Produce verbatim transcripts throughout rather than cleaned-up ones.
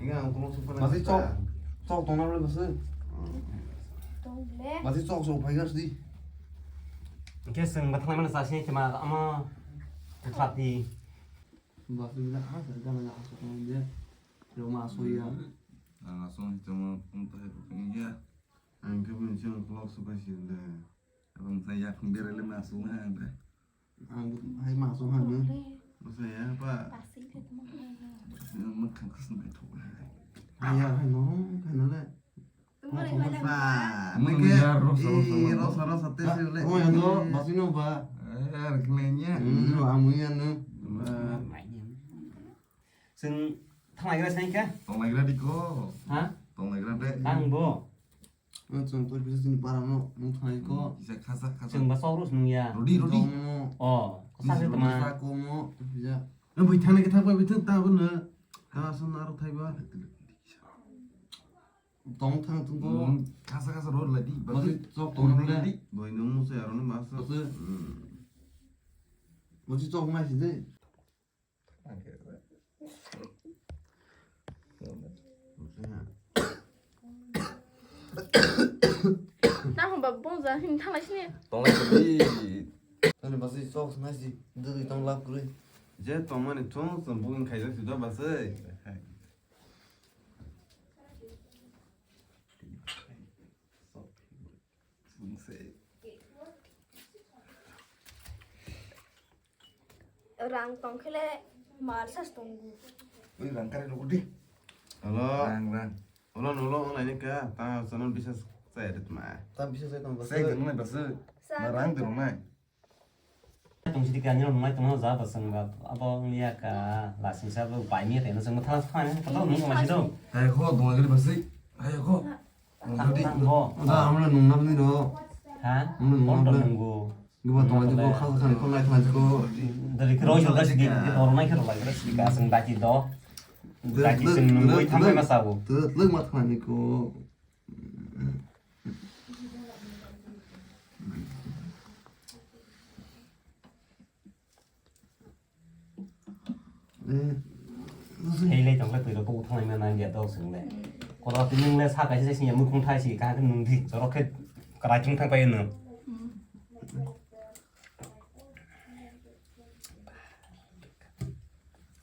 Inga ang tolong sung pala. Masih cok. Cok tong na boleh masih. Tong le. Masih cok cok pakai sih. Oke, seng batang mana sih cuma ama putrati. Masih bila ah kerja nggak masuk dia. Rumah asuh ya. Ang asong cuma untuk itu ya. Ang ke pun cuma vlog suka sih le. Abang saya pun berele masuk lah. Ang hai masuk hanu. Masa ya apa? Pasti itu mah. Yang makan kesenai tuh. Iya, hai no, hai no le. Tumbuh lagi banyak. Ba, mungkin ya, rosa, rosa, rosa, rosa, tes le. Oh, yang do, masih no ba. Eh, rekeningnya. Hmm, lo amu ya no. Ba. Seng thanglaigra sai kha? Tonglagra di ko. Ha? Tonglagra de. Tang bo. Ang chwng to bisa sini para no, nung thanglai ko. Bisa khasa, khasa. Chwng ba sok rus nung ya. Rudi, rudi. Tong no. Oh, khasa se tama. Sa ko mo, bisa. Ang bui thanglai khe thang bai bui thang ta bo no. Kana sun aro thaiba. Tong thang tung ko. Hmm, kasa kasa ror lagi. Masi basi chok tong tong le. Lagi. Doi nung musa aro nung masa. Basi. Hmm. Masi chok nai si de. Na hon ba bong ja hin thang lai sini. Tong lai sini. Tani basi chok nai si. Dui tong lap kri. Je tong mani thung sum bung khai si do basi. Rang tongkhele mal sas tongo. Ui, rang kare rukudi. Hello. Rang, rang. Hello, hello, online ka. Ta channel bisa saya ada tma. Ta bisa saya tong. Saya geng nai basi. Sa- Na rang dong nai. Tong sidi kanya nung nai tong ja basi nggak apa liya ka lasing sa lo pai mi tena sing thang thang ka to nung ma si do. Hai ko dong lagi basi. Hai ko. Tang tang bo. Da amla nung nam ni do. Ha? Amla nung nam. Nunggu. Giba tong lagi ko khas khas ko nai thang ko. Dari kro jo ka sidi ko nai kro lai ka sidi ka sing daki do. Daki sing nung boi thang ma sa bo. Tu lek ma thang ni ko. Hei le tong le twi rok buthang lai mano ya dok sung le. Koro twi nung le sa kaisa sing ya mukhung thai si ka nung di jorok khe karai chung thang pai no.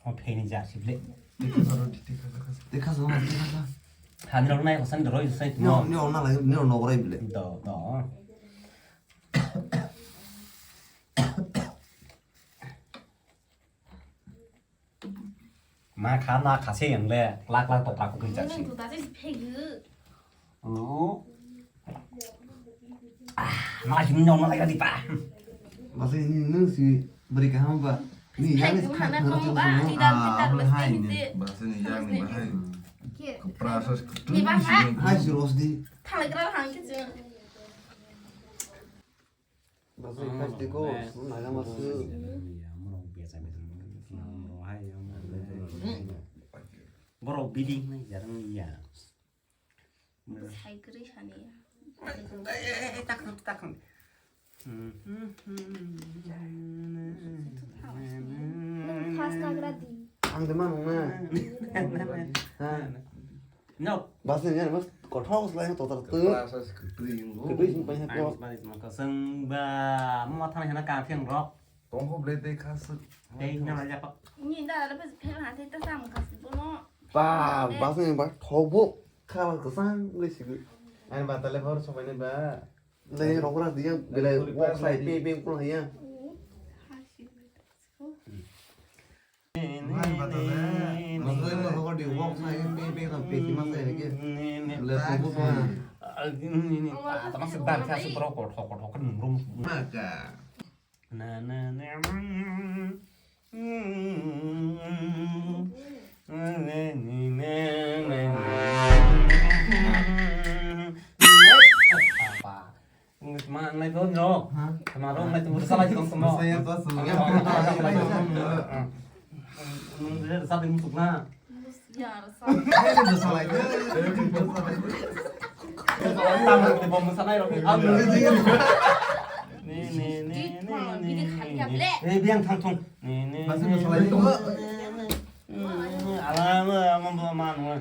O phaini ja sible. Tei khasa, tei khasa, tei khasa. Hani rok nai kosan roi sai. Ni, ni onna lai, ni onna orai bile. Do, do. Ma kha na kha se yang le, lak lak to tak ko ja si. Nang tu ta se phegu. Oh. Ah, ma jim nyong na lagi pa. Masa ini nung si beri kaham ba. Ni yang is khai khang khang khang ba. Ah, hai ni. Bahasa ni yang ni bahai. Ke. Keprasa ni ba ha. Hai si Rosdi. Thang kra hang ke jeng. Bahasa khai tiko. Naga masu. Borok bidi nai jarang ya. Sai kwrwi sani. Eh, eh, eh, tak, tak. Nwng first nagra di. Ang de manung na. Ha. No. Bas ni, bas kothok slai to tar tu. Bas kwrwi pai ha ko. Bas ma kasang ba mo thana hena ka phiang rok. Tongkho ble tei khaswk. Tei nang japak. Ni da da bas phel ha tei ta sam kas bono. Ba, bas ni ba thok bo. Khala kwchang wngwi sigwi. Ani ba tale hor sobai nai ba. Lai rok ra diya belai wok sai pe pe ko ya. Ani ba tale. Masai mo rok di wok sai pe pe ko pe ki masai ke. Le ko bo ko. Ta ma se dan kha su pro ko thok ko thok ko nung rum. Maka. Na, na, na, mm, mm, mm, apa? Ngai to no. Ha? Tama rong ngai to salai tong tong. Saya to semua. Nung dia salai mutuk na. Ya, rasa. Saya to salai. Tama te bom salai rok. Ni, ni, ni, ni, ni. Bidi khali ya, ble. Eh, biang thang thong. Ni, ni, masih ni, masalah ni, itu. Ni, ni, ni. Ala, ala, ala, ala, ala.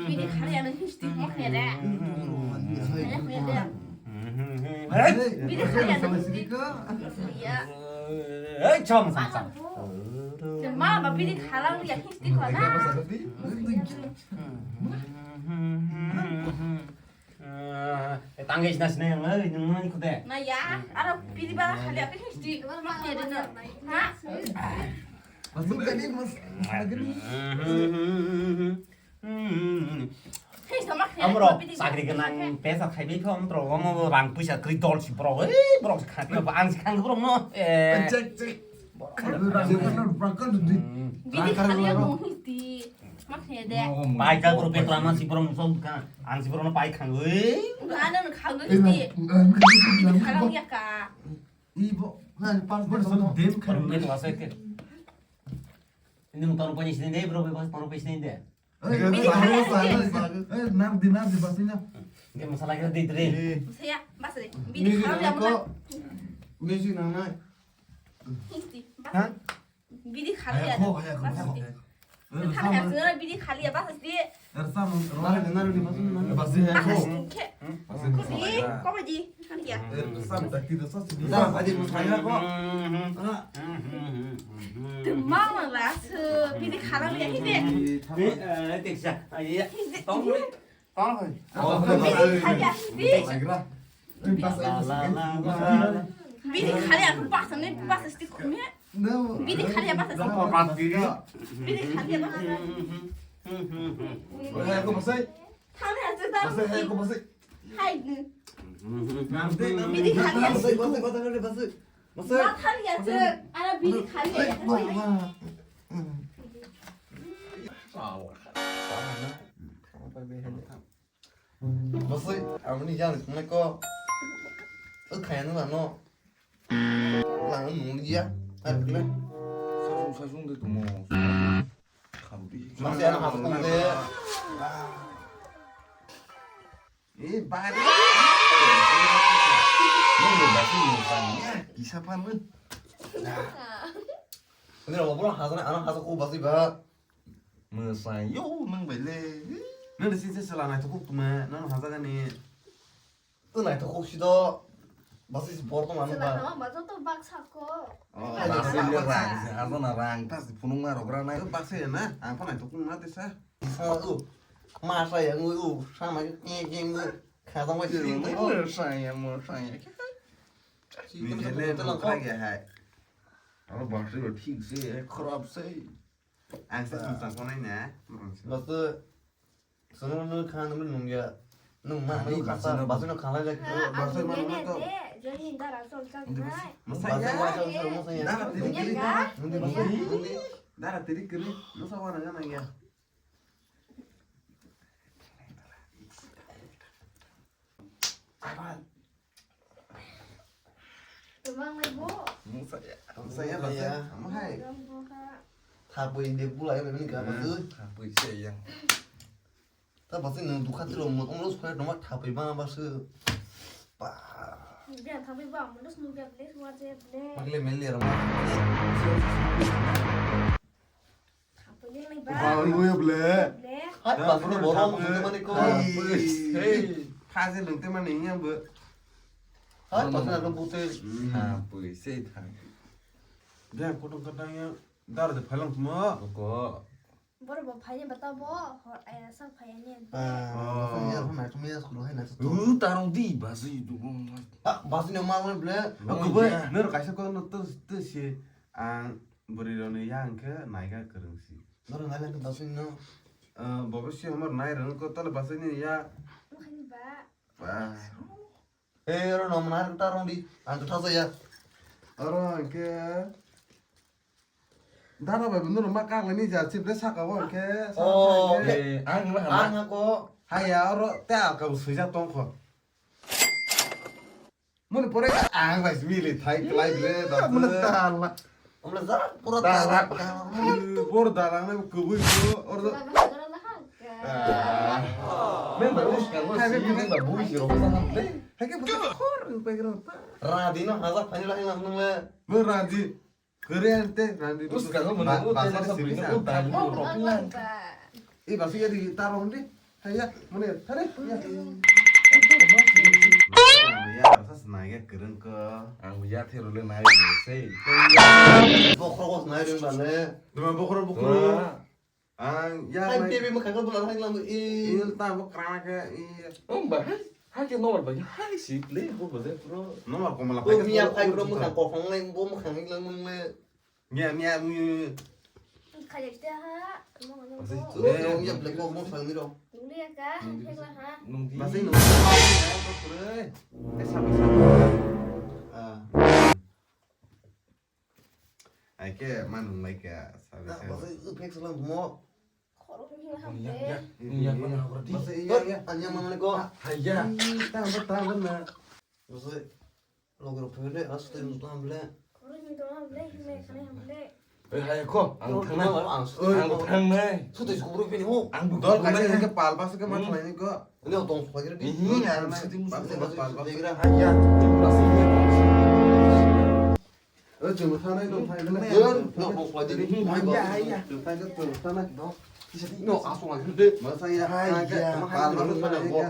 Bidi khali ya, nang history mo kene de. Mo kene de. Bidi khali ya, nang history. Ya. Eh, chom, chom, chom. Ma, ba bidi khalang ya history ko na. Eh, tangge sina sina yang, eh, nung nang ikut deh. Na ya, ara bidi ba khali apa history. Ma kene de na. Ha? Masuk tadi, mas. Amro chakri gwnang pesa khaibai kho, amro omo rang puisa kwrwi dol si borok, ei borok khakno ba ang si khang borok no. Eh. Check, check. Bidi khali ya mo history. Ma kene de. Bai ka group e tama si borok no sok ka, ang si borok no pai khang oi. Ano no khang oi history. Bidi khalang ya ka. Ibo, na passport so dem khang. Bidi wasa ke. Ini mau taruh punya sini deh, bro, bebas taruh punya sini deh. Eh, bini kali aja. Eh, nardi, nardi, basina. Dia masalah kita di dre. Eh. Saya, bas deh. Bini kali aja, ko. Bini nang nai. Histi, bas. Hah? Bini kali aja. Bas histi. Bini kali aja, bini kali aja, bas histi. Nardi, nardi, basina, nardi. Bas ya, ko. Bas histi, ke. Bas ya, ko. Kau di, kau di. Kan ya. Sam tak tidak sah sini. Sam aja mau saya kok. Demang lah se, bini kali aja histi. Eh, eh, teksa. Ayo, ya. Tong, tong. Bini kali aja histi. Bini kali aja, bas ni, bas histi kau ni. Bini kali aja, bas histi. Bini kali aja, bas histi. Hai, aku masai. Thang ni aja, thang. Masai, hai, aku masai. Hai ni. Bini kali aja. Masai, masai, masai, masai, masai. Masai. Ma thang ni aja. Ara bini kali aja. Wah, wah. Masai, aboni yang ni ko. Kaya nung ano. Lang nung ya. Hai, bile. Sasung, sasung de tumo. Masih anak aku de. Eh, bari. Nung udah sih mau tanya, kisah apa lu? Ini orang pulang hasilnya anak hasil aku pasti bah. Masai yo nung bele. Nung di sini sela nai tukuk tuma, nung hasil kan ni. Tu nai tukuk sih do. Pasti support tuh mana bah. Sela nama baca tuh baksa ko. Oh, baksa. Rang, hasil na rang, tas punung na rogra nai. Baksa ya na, apa nai tukuk na desa. Sa u, masa ya ngui u, sama ke ke ngui, khadang wai sini ngui. Mo saya, mo saya. Ni jele mo kage hai. Aro battery thik se, kharap se. Ang se tong tong konai na. Bas tu, sono no khan no nung ya. Nung ma no khasa, bas no khala ja. Bas ma no to. Jani dara sol chang nai. Mo saya, mo saya, mo saya. Dara tiri kiri. Nung di bas, nung di. Dara tiri kiri. Mo sa wana ga na ya. Abang. Tumang lagi, Bu. Musa ya, musa ya, musa ya. Amo hai. Thapui de bulai bebeni ka basu. Thapui se ya. Ta basu nung dukha tilo mo ong los kore doma thapui ba basu. Pa. Dia thapui ba mo los nung dia please wa je ble. Magle mel ya rama. Balu ya ble. Hai, basu ni borok musuh mani ko. Hei, phaji nung te mani ya bo. Hai, basu na pute. Thapui se thang. Dia kotong katang ya dar de phalang mo. Ko. Boro bo phai ni bata bo hor aya sa phai ni. Ah, ya na tu me school hai na tu. U tarong di basu itu. Ah, basu ni ma ble. Ko bo. Ner kaisa ko no tu tu si ang. Bwrwi rokni ya hwnkhe naikha kwrwngsi. Norok nailai khe basui no. Ah, bo khe si homor nai rwng khe tole basui ni ya. Wngkha ni ba. Ba. Ei, oro no mwnai ta rwng di. Ang kwtha saya. Oro hwnkhe dara bai bwno ma kak lai ni ja chip de saka o hwnkhe. Oh, eh, ang ma hama. Ang ko. Haya oro te alka bo swijak tong kho. Moni pore ang bai mili thai klai ble ba. Moni tala. Omle ja pura tala. Pura tala ne kubui ko or. Men ba us ka go si men ba bui si ro sa na ble. Hai ke ba khor pe gro ta. Radi no haja phani lai na nung le. Mo radi. Kere ante randi. Us ka go mo ba, no ba, te ba, sa sa bini bisa. Ko dal mo ro plan. I ba si ya di taro ndi. Haya, mone thare. Ya. Ya sa snai ya kereng ko. Ang ya thero le nai sei. Bokhro ko snai reng ba le. Duma bokhro bokhro. Ang ya. Hai baby mo khangkal bulan hai lang i. Il ta bo krana ke i. Om ba hai. Hai ke nomor ba hai si le bo ba de pro. Nomor ko mala. Bo miya hai bro mo khang ko khang le bo mo khang le mo le. Miya miya mi. Khajak te ha. Mo mo. Bo miya black box mo khang ni ro. Nung ya ka. Thek la ha. Nung di. Masih nung. Ko pure. Esa esa. Ah. Ai ke manung lai ka sabi sabi. Basi u phek salam mo. Khoro phek salam ya, ya. Ya, ya, ya, ya. Basi iya, ya. Anya manung lai ko. Haya. Ta ba ta ba na. Basi logro phek le as te mutam le. Khoro phek salam le, me khane ham le. Oi, hai kho, ang thangnai. Ang thangnai. Suti kubru pini ho. Ang dol kaisa ke pal bas ke ma thangnai ko. Ini otong suai kira di. Ini ang suti musu pal bas. Ya, plastik. Eh, chwng thangnai, no thangnai. Yo, no, no, no, no, no, no, no, no, no, no, no, no, no, aswk lagi de. Masa ya, hai, ya, pal bas ke thangnai ko.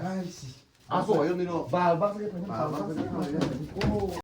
Aswk lagi ni no. Pal bas ke thangnai, pal bas ke thangnai.